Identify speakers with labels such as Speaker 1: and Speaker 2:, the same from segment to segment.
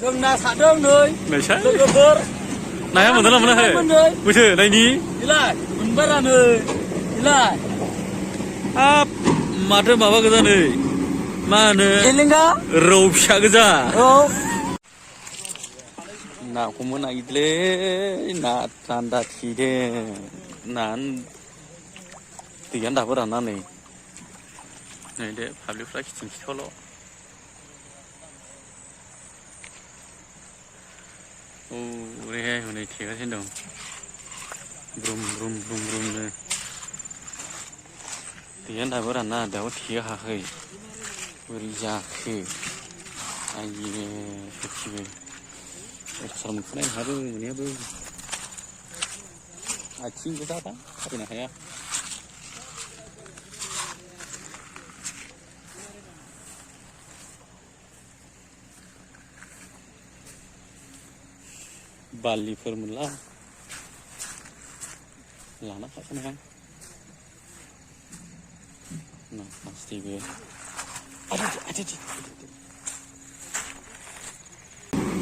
Speaker 1: जोंना सादों नै लोगोफोर
Speaker 2: नाया मोनदोंना मोनाखै बैसो नायनि
Speaker 1: इलाय मोनबारा नै इलाय
Speaker 2: हाब माथो माबा गोजा नै मा होनो
Speaker 1: एलेंगा
Speaker 2: रौ फिसा गोजा
Speaker 1: औ
Speaker 2: ना हमनो नागिरदोंलै ना थान्दा थिदे ना दैयानो दाबो राना नै दे फाब्लिकफ्रा खिथिं खिथावल' ओरैहाय हनै थेगासिनो दं ब्रुम ब्रुम ब्रुम ब्रुमनो दैयानो दाबो राना दाबो थेगा हायाखै बोरै जाखो आइये सयथिबो अयथासार मोनखानाय नोंहाबो मोननायाबो आथिं गोजाबा थाबायनो हाया बालिफोर मोनला लाना खासोनो हां ना फासथिबो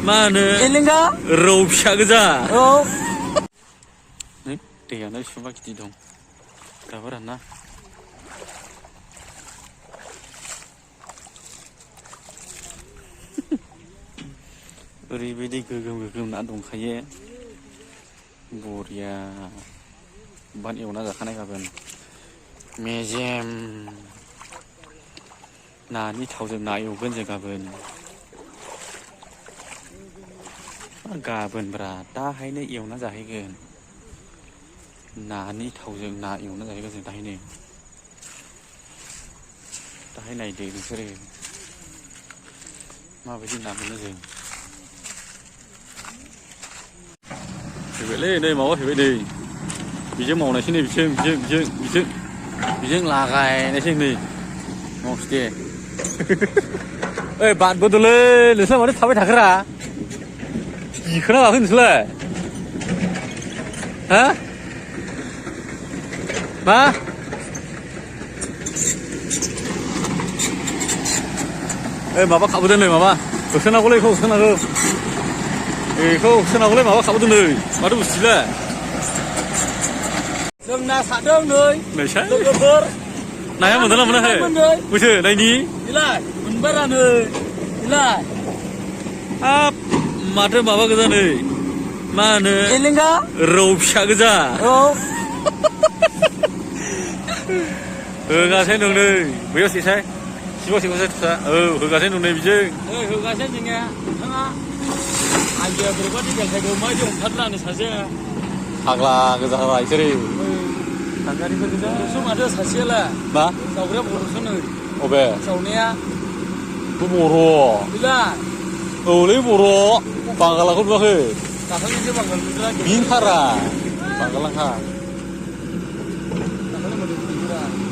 Speaker 2: मा होनो
Speaker 1: एलेंगा
Speaker 2: रौ फिसा गोजा
Speaker 1: औ
Speaker 2: दैयानो बेसेबांबा गिदिर दं दाबो राना ओरैबायदि गोगोम गोगोम ना दंखायो बरिया बान एवना जाखानाय गाबोन मेजेम नानि थावजों ना एवगोन जों गाबोनब्रा दाहायनो एवना जाहैगोन नानि थावजों ना एवना जाहैगोन जों दाहाय नायदो नोंसोरो माबायदि ना मोनो जों फैबायलै नै माबा फैबाय नै बेजों मावनायसै नै बेजों लागायनायसै नै मावसै दे ओइ बादबोदोलै नोंसोर माथो थाबाय थाखोरा गिखोना माखो नोंसोरलाय हा मा ओइ माबा खाबोदों नै माबा होसोनांगौलै बेखौ होसोनांगौ माबा खाबोदों नै माथो बुस्थुलाय
Speaker 1: जोंना सादों नै लोगोफोर
Speaker 2: नाया मोनदोंना मोनाखै बैसो नायनि
Speaker 1: इलाय मोनबारा नै इलाय
Speaker 2: हाब माथो माबा गोजा नै मा होनो
Speaker 1: एलेंगा
Speaker 2: रौ फिसा गोजा
Speaker 1: औ
Speaker 2: होगासिनो दं नै बैयाव सेसाय सिबाव थुसा होगासिनो दं नै बिजों
Speaker 1: होगासिनो जोंनिया नोंथाङा आइदिया बोरैबादि बेलथायखौ माबायदि हमथारलानो सासे
Speaker 2: फाग्ला गोजा जाबाय बिसोरो
Speaker 1: थांगारिफोर गोजा बर'सो माथो सासेयालाय
Speaker 2: मा
Speaker 1: जावग्राया बर'सो नै
Speaker 2: अबे
Speaker 1: जावनाया
Speaker 2: बर'
Speaker 1: गैला
Speaker 2: औलै बर' बांगालाखौ नुवाखै
Speaker 1: दाखालिसो बांगाल नुदों
Speaker 2: बिनथारा बांगालांखा
Speaker 1: दाखालि मोनदों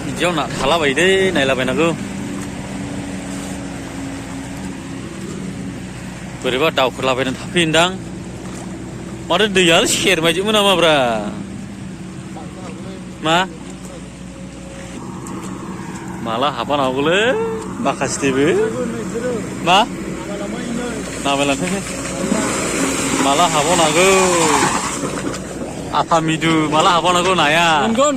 Speaker 2: बिदियाव ना थालाबायो दै नायलाबायनांगौ बोरैबा दावखोलाबायनानै थाफैयोदां माथो दैयानो सेरमायजोबो नामाब्रा माला हाबनांगौलै माखासेबो मा नामायलांथोंसै माला हाबावनांगौ आथा मिदु माला हाबावनांगौ नाया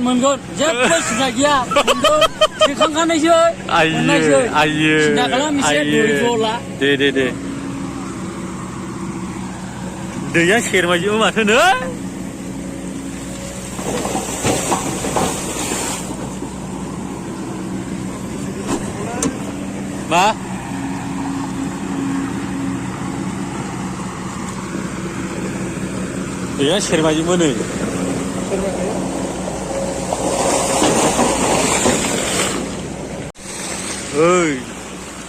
Speaker 1: मोनगोन जेबो सिन्था गैया मोनगोन थिखांखानायसै
Speaker 2: आइयो
Speaker 1: सिन्था खालाम एसे दैज'ला
Speaker 2: दे दैया सेरमायजोबो माथो नै मा दैया सेरमायजोबो नै ओइ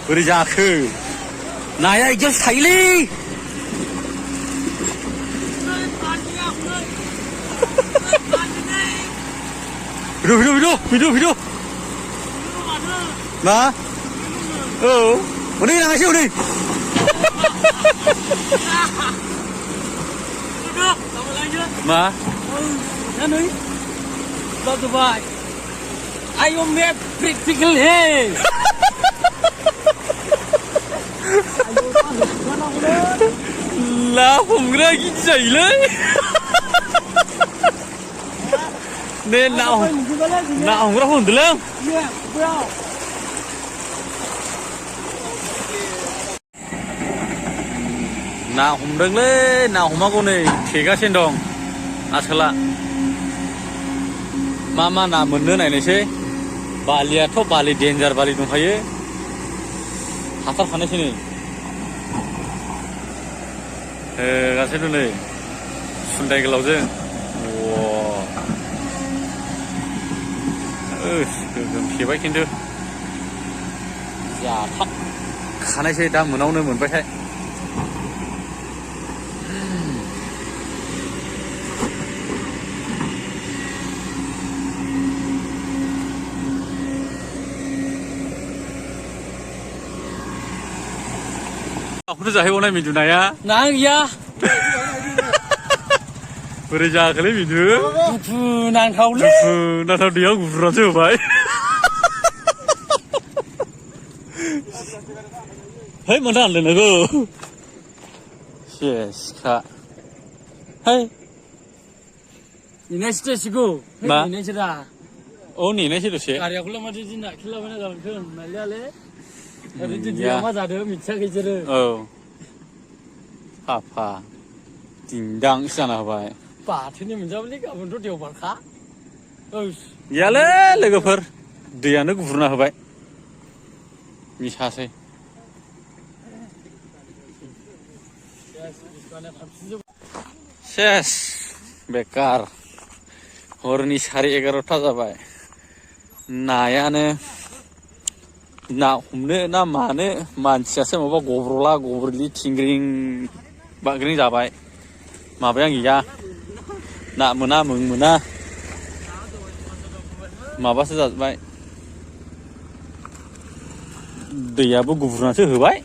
Speaker 2: बोरै जाखो नाया इदियावसो थायोलै भिडिअ मा औ हनै लांगासै हनै मा
Speaker 1: नै जाजोब्बाय Ayo map practical he.
Speaker 2: ना हमग्रा गिजायोलै ने ना हमग्रा होनदोंलै ना हमदोंलै ना हमागौ नै थेगासिनो दं आसोला मा ना मोननो नायनोसै बालियाथ' बालि डेन्जार बालि दंखायो हाथारखानोसै नै गासैबो नै सुन्दाय गोलावजों गोगोम खेबाय खिन्थु जाथाब खानायसै दा मोनावनो मोनबायथाय aku जाहैबावनाय मिदुनाया
Speaker 1: ना गैया
Speaker 2: बोरै जाखोलै मिदु
Speaker 1: दुखु नांथावलै
Speaker 2: नाथाव दैयाव गुफुरासो होबाय है माथो हानदों नोंखौ सेसखा है
Speaker 1: नेनायसो जासिगौ
Speaker 2: मा
Speaker 1: नेनायसो दा
Speaker 2: औ नेनायसै दसे
Speaker 1: गारियाखौलाय माथो दिन नाखिलाबायना गालांखो नायलालै ओरैनो दैया मा जादों मिथियाखै बिसोरो
Speaker 2: औ फाफा दिंदांसो जाना होबाय
Speaker 1: बाथोननि मोनजाबायलै गाबोनथ' देवबारखा
Speaker 2: गैयालै लोगोफोर दैयानो गुफुरना होबाय मिसासै सेस बेकार हरनि 11:30 जाबाय नायानो ना हमनो ना मानो मानसियासो माबा गब्रला गब्रलि थिंग्रिं बाग्रिं जाबाय माबायानो गैया ना मोना मोन मोना माबासो जाजोब्बाय दैयाबो गुफुरनासो होबाय